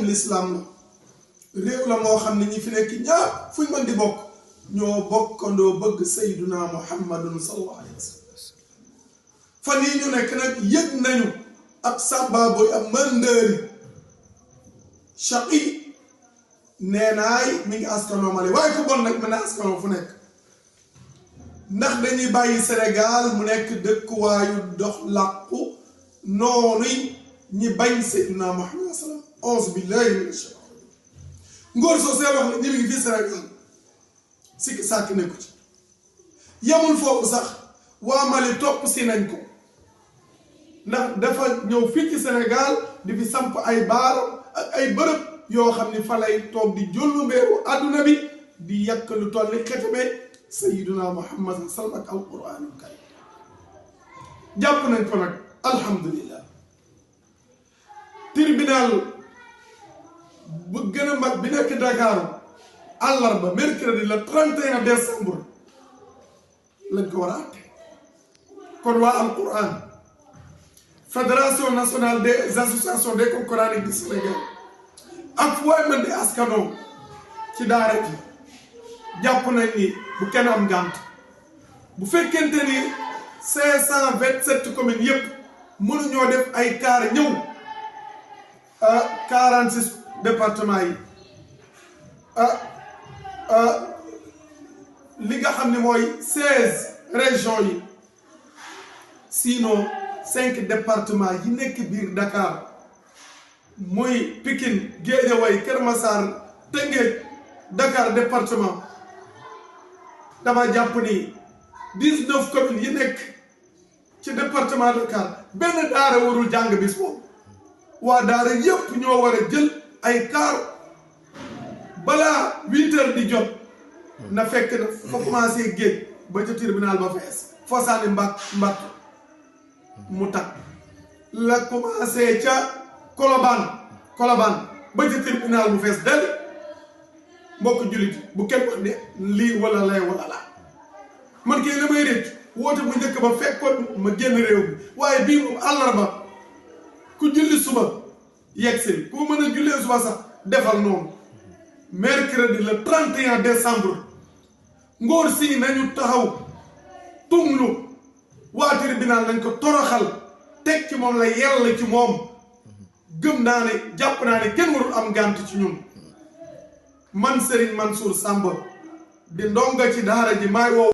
l'islam la réew la moo xam ne ñi fi nekk ñaar fuñ mën di bokk ñoo bokkandoo bëgg sayyiduna muhammadun sallallahu alayhi wa sallam fan yi ñu nekk nag yëg nañu ab sàmba booy ab mandëri Shaqi nee naay mi ngi askanoo Mali waaye ko bon nag mën na askanoo fu nekk ndax dañuy bàyyi Sénégal mu nekk dëkkuwaayu dox làqu noonu ñi bañ sayyiduna muhammad sallam auzu billahi mina shaytaan ngóor soo see wax ne ñu ngi fii Sénégal sikki sàkk nekku ci yemul foofu sax waa Mali topp si nañ ko ndax dafa ñëw fii ci Sénégal di fi samp ay baaram ak ay bërëb yoo xam ni fa lay toog di jollu mbeeru àdduna bi di yàq lu toll ni xetebe sayyiduna muhammad sallam ak alquranul karim jàpp nañ ko nag alhamdulillah tribunal bu gën a mag bi nekk Dakar àllarba mercredi le 31 décembre lañ ko war a àtte kon waa alquran fédération nationale des associations d'école coranique du Sénégal ak fu waay mën di askanoo ci daara ji jàpp nañ ni bu kenn am gànt bu fekkente ni 527 communes yëpp mënuñoo def ay kaar ñëw 46 départements yi li nga xam ne mooy 16 régions yi sinon 5 départements yi nekk biir Dakar muy Pikine Guédiawaye Keur Massar Tëngéej Dakar département dama jàpp ni 19 communes yi nekk ci département Dakar benn daara warul jàng bis boobu waa daara yépp ñoo war a jël ay kaar balaa 8 heures di jot na fekk na fa commencé géej ba ca tribunal ba fees foo saani mbàtt mu takk la commencé ca Colobane ba ca tribunal bu fees del mbokk jullit bu kenn wax ne lii wala lay wala laa man kay la may récc woote bu njëkk ba fekkoon ma génn réew bi waaye bii moom àllarba ku julli suba yegsil ku mën a jullee suba sax defal noonu mercredi le 31 décembre ngóor si nañu taxaw tumlu waa tribunal nañ ko toroxal teg ci moom la yell ci moom gëm naa ne jàpp naa ne kenn warul am gànt ci ñun man Serigne Mansour Samba di ndonga ci daara ji maay woo